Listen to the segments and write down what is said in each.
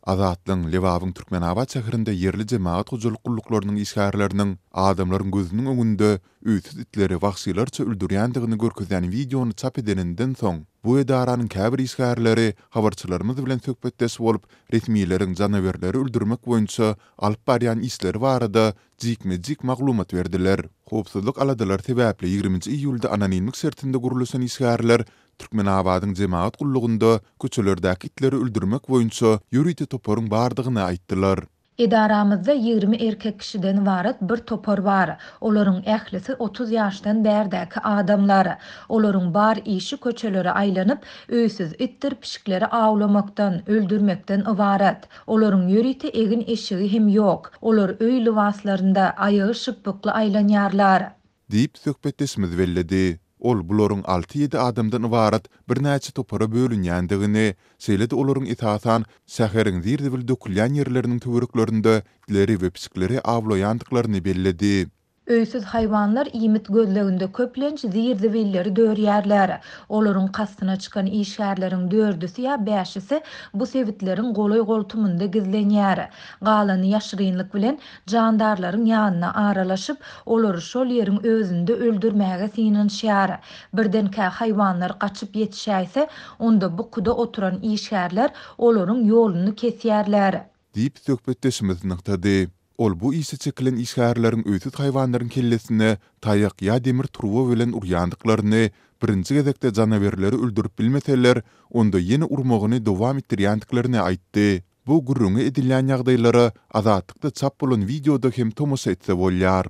Azatlygyň Lebabyň Türkmenabat şäherinde ýerli jemagat hojalyk gulluklarynyň işgärleriniň adamlaryň gözüniň öňünde öýsüz itleri wagşylarça öldürýändigini görkezýän wideony çap edeninden soň, bu edaranyň käbir işgärleri habarçylarymyz bilen söhbetdeş bolup, resmileriň janawerleri öldürmek boýunça alyp barýan işleri barada jikme-jik maglumat berdiler. Howpsuzlyk aladalary sebäpli ýigriminji iýulda anonimlik şertinde gürleşen işgärler Türkmenabadyň jemagat gullugynda köçelerdäki itleri öldürmek boýunça ýörite toparyň bardygyny aýtdylar. Edaramyzda 20 erkek kişiden ybarat bir topar bar. Olaryň ählisi 30 ýaşdan bärdäki adamlar. Olaryň bar işi köçelere aýlanyp, öýsüz itdir pişikleri awlamakdan, öldürmekden ybarat. Olaryň ýörite egin-eşigi hem ýok. Olar öý lybaslarynda, aýagy şypbykly aýlanýarlar. Diýip, söhbetdeşimiz belledi. Ol bularyň alty-ýedi adamdan ybarat birnäçe topara bölünýändigini, şeýle-de olaryň esasan şäheriň zir-zibil dökülýän ýerleriniň töwereklerinde itleri we pişikleri awlaýandyklaryny belledi. Öýsüz haýwanlar iýmit gözleginde köplenç zir-zibilleri dörýärler. Olaryň kastyna çykan işgärleriň dördüsi ýa bäşisi bu sebitleriň golaý-goltumynda gizlenýär. Galany ýaşyrynlyk bilen jandarlaryň ýanyna aralaşyp, olary şol ýeriň özünde öldürmäge synanyşýar. Birdenkä haýwanlar gaçyp ýetişäýse, onda bukuda oturan işgärler olaryň ýoluny kesýärler. Diýip, söhbetdeşimiz nygtady. Ol bu işe çekilen işgärleriň öýsüz haýwanlaryň kellesine taýak ýa demir turba bilen urýandyklaryny, birinji gezekde janawerleri öldürip bilmeseler, onda ýene urmagyny dowam etdirýändiklerini aýtdy. Bu gürrüňi edilýän ýagdaýlara Azatlykda çap bolan wideoda hem tomaşa etse bolýar.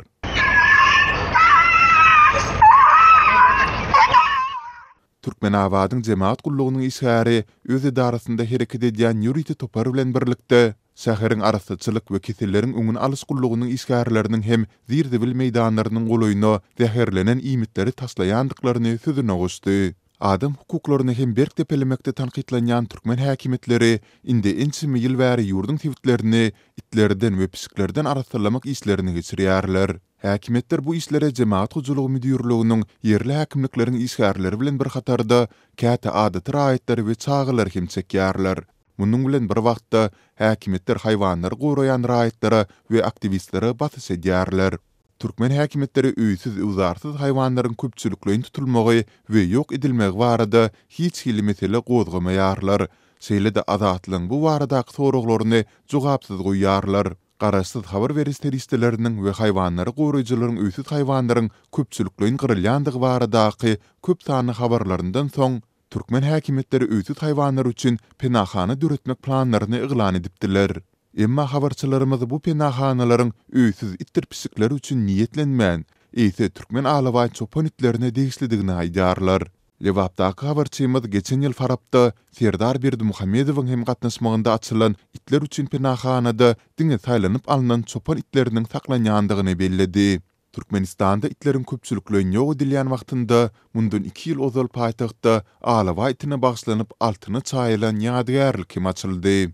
Türkmenabadyň jemagat gullugynyň işgäri öz edarasynda hereket edýän ýörite topar bilen birlikde, şäheriň arassaçylyk we keselleriň öňüni alyş gullugynyň işgärleriniň hem zir-zibil meýdanlarynyň golaýyna zäherlenen iýmitleri taşlaýandyklaryny sözüne goşdy. Adam hukuklaryny hem berk depelemekde tankytlanýan türkmen häkimiýetleri indi ençeme ýyl bäri ýurduň sebitlerini itlerden we pişiklerden arassalamak işlerini geçirýärler. Häkimiýetler bu işlere Jemagat hojalygy müdirliginiň, ýerli häkimlikleriň işgärleri bilen bir hatarda, käte adaty raýatlary we çagalary hem çekýärler. Munuň bilen bir wagtda, häkimiýetler haýwanlary goraýan raýatlara we aktiwistlere basyş edýärler. Türkmen häkimiýetleri öýsüz-öwzarsyz haýwanlaryň köpçülikleýin tutulmagy we ýok edilmegi barada hiç hili mesele gozgamaýarlar, şeýle-de Azatlygyň bu baradaky soraglaryny jogapsyz goýýarlar. Garaşsyz habar beriş serişdeleriniň we haýwanlary goraýjylaryň öýsüz haýwanlaryň köpçülikleýin gyrylýandygy baradaky köp sanly habarlaryndan soň, türkmen häkimiýetleri öýsüz haýwanlar üçin penahana döretmek planlaryny yglan edipdiler. Emma habarçylarymyz bu penahanalaryň öýsüz itdir pişikler üçin niýetlenmän, eýse türkmen alabaý çopan itlerine degişlidigini aýdýarlar. Lebapdaky habarçymyz geçen ýyl Farapda Serdar Berdimuhamedowyň hem gatnaşmagynda açylan itler üçin penahanada diňe saýlanyp alnan çopan itleriniň saklanýandygyny belledi. Türkmenistanda itleriň köpçülikleýin ýok edilýän wagtynda, mundan iki ýyl ozal paýtagtda alabaý itine bagyşlanyp altyna çaýylan ýadygärlik hem açyldy.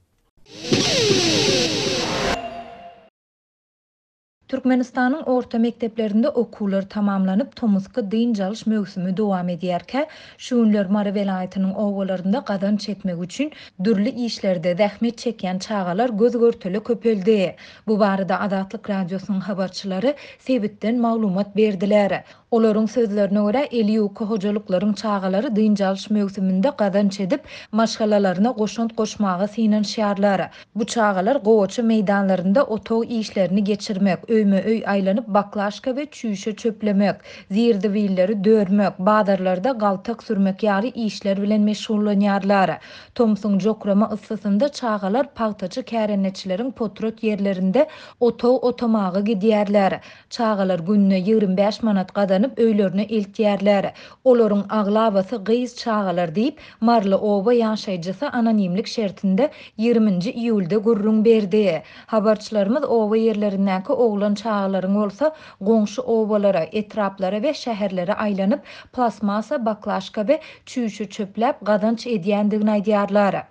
Türkmenistanyň orta mekdeplerinde okuwlar tamamlanyp, tomusky dynç alyş möwsümi dowam edýärkä, şu günler Mary welaýatynyň obalarynda gazanç etmek üçin dürli işlerde zähmet çekýän çagalar göz-görtele köpeldi. Bu barada Azatlyk Radiosynyň habarçylary sebitden maglumat berdiler. Olaryň sözlerine görä, eli ýuka hojalyklaryň çagalary dynç alyş möwsüminde gazanç edip, maşgalalaryna goşant goşmaga synanyşýarlar. Bu çagalar gowaça meýdanlarynda otag işlerini geçirmek, öýme-öý aýlanyp baklaşka we çüýşe çöplemek, zir-zibilleri dörmek, bazarlarda galtak sürmek ýaly işler bilen meşgullanýarlar. Tomsuň jokrama yssysynda çagalar pagtaçy kärendeçileriň potrat ýerlerinde otag otamaga gidýärler. Çagalar gününe 25 manat gazanyp öýlerine eltýärler. Olaryň aglabasy gyz çagalar diýip, maryly oba ýaşaýjysy anonimlik şertinde ýigriminji iýulda gürrüň berdi. Habarçylarymyz oba ýerlerindäki oglan çagalaryň bolsa goňşy obalara, etraplara we şäherlere aýlanyp, plastmassa baklaşka we çüýşe çöpläp gazanç edýändigini aýdýarlar.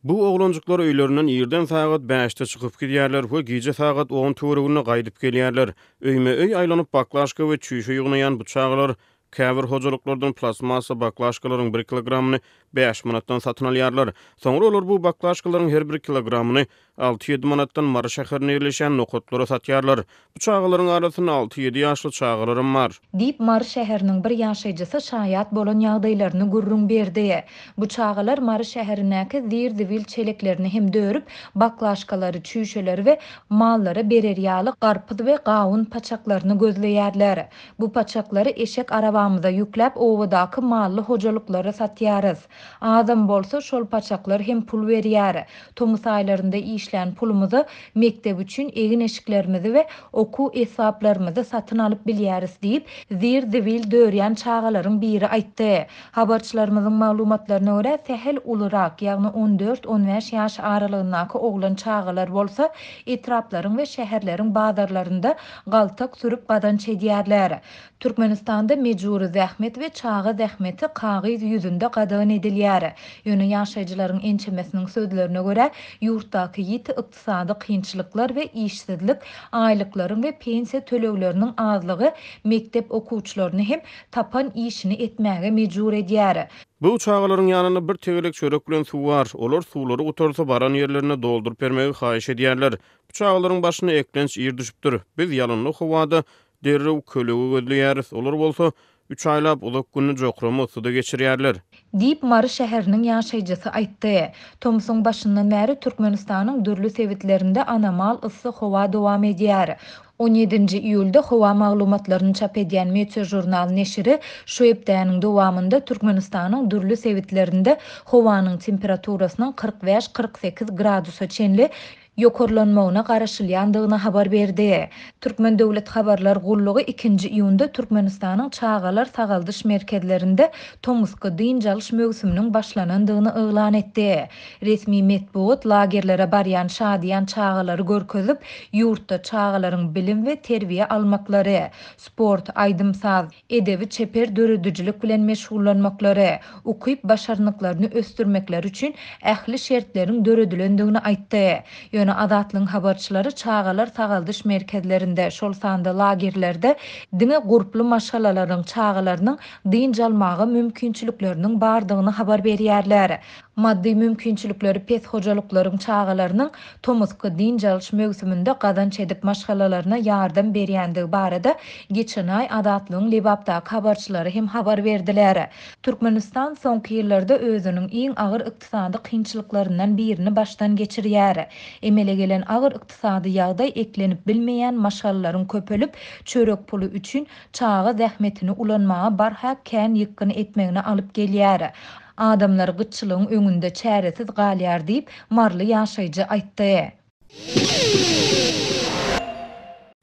Bu oglanjyklar öýlerinden irden sagat bäşde çykyp gidýärler we gije sagat on töwereginde gaýdyp gelýärler. Öýme-öý aýlanyp baklaşka we çüýşe ýygnaýan bu çagalar käbir hojalyklardan plastmassa baklaşkalaryň bir kilogramyny. Bäş manatdan satyn alýarlar. Soňra olar bu baklaşkalaryň her bir kilogramyny alty-ýedi manatdan Mary şäherinde ýerleşýän nokatlara satýarlar. Bu çagalaryň arasynda alty-ýedi ýaşly çagalaram bar. Diýip, Mary şäheriniň bir ýaşaýjysy şaýat bolan ýagdaýlaryny gürrüň berdi. Bu çagalar Mary şäherindäki zir-zibil çeleklerini hem dörüp, baklaşkalary, çüýşeleri we mallara berer ýaly garpyz we gawun paçaklaryny gözleýärler. Bu paçaklary eşek arabamyza ýükläp obadaky mally hojalyklara satýarys. Azam bolsa şol paçaklar hem pul berýär. Tomus aýlarynda işlän pulumyza mekdep üçin egin-eşiklerimizi we okuw esbaplarymyzy satyn alyp bilýäris diýip, zir-zibil dörýän çagalaryň biri aýtdy. Habarçylarymyzyň maglumatlaryna görä, sähel ulurak, ýagny on dört-on bäş ýaş aralygyndaky oglan çagalar bolsa, etraplaryň we şäherleriň bazarlarynda galtak sürüp gazanç edýärler. Türkmenistanda mejbury zähmet we çaga zähmeti kagyz ýüzünde gadagan edilýär. Ýöne ýaşaýjylaryň ençemesiniň sözlerine görä, ýurtdaky ýiti ykdysady kynçylyklar we işsizlik, aýlyklaryň we pensiýa tölegleriniň azlygy mekdep okuwçylaryny hem tapan işini etmäge mejbur edýär. Bu çagalaryň ýanynda bir tegelek çörek bilen suw bar. Olar suwlary gutarsa baran ýerlerinde dolduryp bermegi haýyş edýärler. Bu çagalaryň başyna eklenç ir düşüpdir. Biz ýalynly howada derrew kölege gözleýäris, olar bolsa üç aýlap uzak gününi jokrama yssyda geçirýärler. Diýip, Mary şäheriniň ýaşaýjysy aýtdy. Tomsuň başyndan bäri Türkmenistanyň dürli sebitlerinde anomal yssy howa dowam edýär. On ýedinji iýulda howa maglumatlaryny çap edýän Meteožurnal neşiri şu hepdäniň dowamynda Türkmenistanyň dürli sebitlerinde howanyň temperaturasynyň 45, 48 gradusa çenli ýokarlanmagyna garaşylýandygyny habar berdi. Türkmen döwlet habarlar gullugy ikinji iýunda Türkmenistanyň çagalar sagaldyş merkezlerinde tomusky dynç alyş möwsüminiň başlanandygyny yglan etdi. Resmi metbugat lagerlere barýan şadyýan çagalary görkezip, ýurtda çagalaryň bilim we terbiýe almaklary, sport, aýdym-saz, edebi-çeper döredijilik bilen meşgullanmaklary, ukyp-başarnyklaryny ösdürmekleri üçin ähli şertleriň döredilendigini aýtdy. Ýöne Azatlygyň habarçylary çagalar sagaldyş merkezlerinde, şol sanda lagerlerde diňe gurply maşgalalaryň çagalarynyň dynç almaga mümkinçilikleriniň bardygyny habar berýärler. Maddy mümkinçilikleri pes hojalyklaryň çagalarynyň tomusky dynç alyş möwsüminde gazanç edip maşgalalaryna ýardam berýändigi barada geçen aý Azatlygyň Lebapdaky habarçylary hem habar berdiler. Türkmenistan soňky ýyllarda özüniň iň agyr ykdysady kynçylyklaryndan birini başdan geçirýär. Emele gelen agyr ykdysady ýagdaý eklenip bilmeýän maşgalalaryň köpelip, çörek puly üçin çaga zähmetini ulanmaga barha kän ýykgyn etmegine alyp gelýär. Adamlar gytçylygyň öňünde çäresiz galýar diýip, maryly ýaşaýjy aýtdy.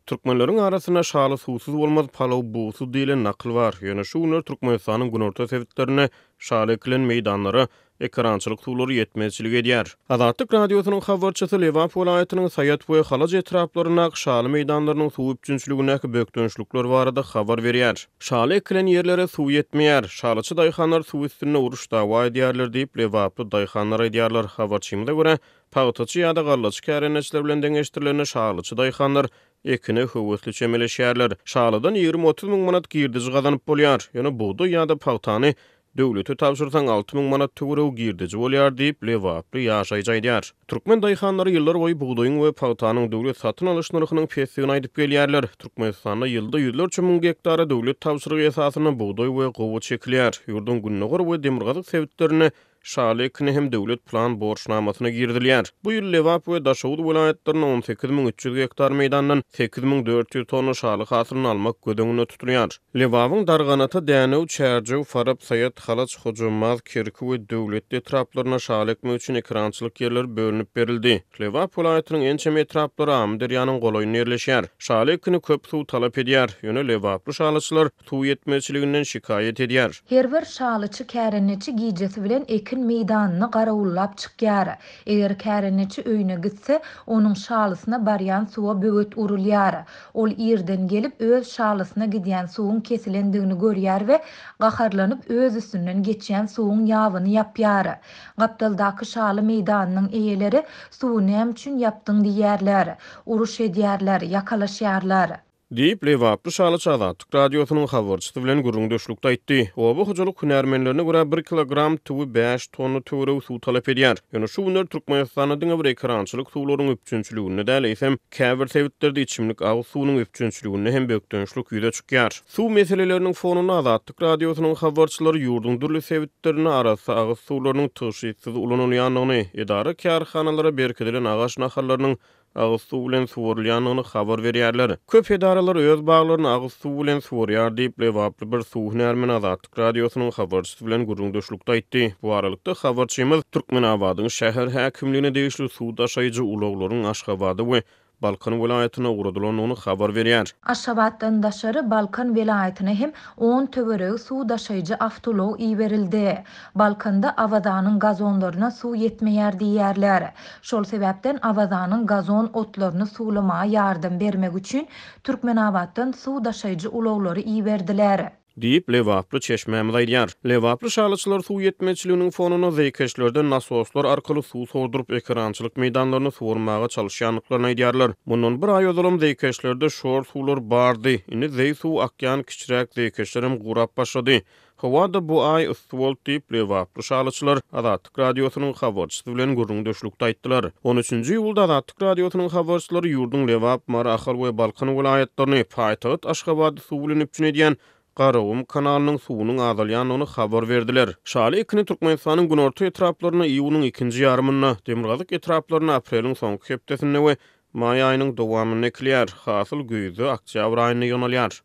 Türkmenleriň arasynda Şaly suwsuz bolmaz, palaw bugsuz diýlen nakyl bar. Ýöne şu günler Türkmenistanyň günorta sebitlerinde şaly ekilen meýdanlara Ekerançylyk suwlary ýetmezçilik edýär. Azatlyk Radiosynyň habarçysy Lebap welaýatynyň Saýat we Halaç etraplaryndaky şaly meýdanlarynyň suw üpjünçiligindäki bökdençlikler barada habar berýär. Şaly ekilen ýerlere suw ýetmeýär. Şalyçy daýhanlar suw üstünde uruş-dawa edýärler diýip, lebaply daýhanlar aýdýarlar. Habarçymyza görä, pagtaçy ýa-da gallaçy kärendeçiler bilen deňeşdirilende şalyçy daýhanlar ekine höwesli çemeleşýärler. Şalydan 20-30 müň manat girdeji gazanyp bolýar. Ýöne bugdaý ýa-da pagtany Döwlete tabşyrsaň 6000 manat töweregi girdeji bolýar diýip, lebaply ýaşaýjy aýdýar. Türkmen daýhanlary ýyllarboýy bugdaýyň we pagtanyň döwlet satyn alyş nyrhynyň pesdigini aýdyp gelýärler. Türkmenistanda ýylda ýüzlerçe müň gektara döwlet tabşyrygy esasynda bugdaý we gowaça ekilýär. Ýurduň gündogar we demirgazyk sebitlerinde şaly ekini hem döwlet plan borçnamasyna girizilýär. Bu ýyl Lebap we Daşoguz welaýatlarynda 18 300 gektar meýdandan 8400 tonna şaly hasylyny almak göz öňünde tutulýar. Lebabyň Darganata, Dänew, Çärjew, Farap, Saýat, Halaç, Hojambaz, Kerki we Döwletli etraplaryna şaly ekmek üçin ekerançylyk ýerleri bölünip berildi. Lebap welaýatynyň ençeme etraplary Amyderýanyň golaýynda ýerleşýär. Şaly ekini köp suw talap edýär. Ýöne lebaply şalyçylar suw ýetmezçiliginden şikaýat edýär. Her bir şalyçy kärendeçi gijesi bilen ekin meýdanyny garawullap çykýar. Eger kärendeçi öýüne gitse, onuň şalysyna barýan suwa böwet urulýar. Ol irden gelip, öz şalysyna gidýän suwuň kesilendigini görýär we gaharlanyp öz üstünden geçýän suwuň ýabyny ýapýar. Gapdaldaky şaly meýdanynyň eýeleri suwy näme üçin ýapdyň diýýärler. Uruş edýärler, ýakalaşýarlar. Diýip, lebaply şalyçy Azatlyk Radiosynyň habarçysy bilen gürrüňdeşlikde aýtdy. Oba hojalyk hünärmenlerine görä, bir kilogram tüwi bäş tonna töweregi suw talap edýär. Ýöne şu günler Türkmenistanda diňe bir ekerançylyk suwlaryň üpjünçiliginde däl, eýsem, käbir sebitlerde içimlik agyz suwunyň üpjünçiliginde hem bökdençlik ýüze çykýar. Suw meseleleriniň fonunda Azatlyk Radiosynyň habarçylary ýurduň dürli sebitlerinde arassa agyz suwlarynyň tygşytsyz ulanylýandygyny, edara-kärhanalara berkidilen agaç nahallarynyň agyz suw bilen suwarylýandygyny habar berýärler. Köp edaralar öz baglaryny agyz suw bilen suwarýar diýip, lebaply bir suw hünärmeni Azatlyk Radiosynyň habarçysy bilen gürrüňdeşlikde aýtdy. Bu aralykda, habarçymyz Türkmenabadyň şäher häkimligine degişli suw daşaýjy ulaglaryň Aşgabada we Balkan welaýatyna ugradylandygyny habar berýär. Aşgabatdan daşary Balkan welaýatyna hem on töweregi suw daşaýjy awtoulag iberildi. Balkanda Awazanyň gazonlaryna suw ýetmeýär diýýärler. Şol sebäpden Awazanyň gazon otlaryny suwlamaga ýardam bermek üçin Türkmenabatdan suw daşaýjy ulaglary iberdiler. Diýip, lebaply çeşmämiz aýdýar. Lebaply şalyçylar suw ýetmezçiliginiň fonunda zeýkeşlerden nasoslar arkaly suw sorduryp, ekerançylyk meýdanlaryny suwarmaga çalyşýandyklaryny aýdýarlar. Mundan bir aý ozalam zeýkeşlerde şor suwlar bardy. Indi zeý suwy akýan kiçiräk zeýkeşlerem gurap başlady. Howa-da bu aý yssy boldy diýip, lebaply şalyçylar Azatlyk Radiosynyň habarçysy bilen gürrüňdeşlikde aýtdylar. On üçünji iýulda Azatlyk Radiosynyň habarçylary ýurduň Lebap, Mary, Ahal we Balkan welaýatlaryny, paýtagt Aşgabady suw bilen üpjün edýän Garagum kanalynyň suwunyň azalýandygyny habar berdiler. Şaly ekini Türkmenistanyň günorta etraplarynda iýunyň ikinji ýarymynda, demirgazyk etraplarynda apreliň soňky hepdesinde we maý aýynyň dowamynda ekilýär. Hasyl güýzde, oktýabr aýynda ýygnalýar.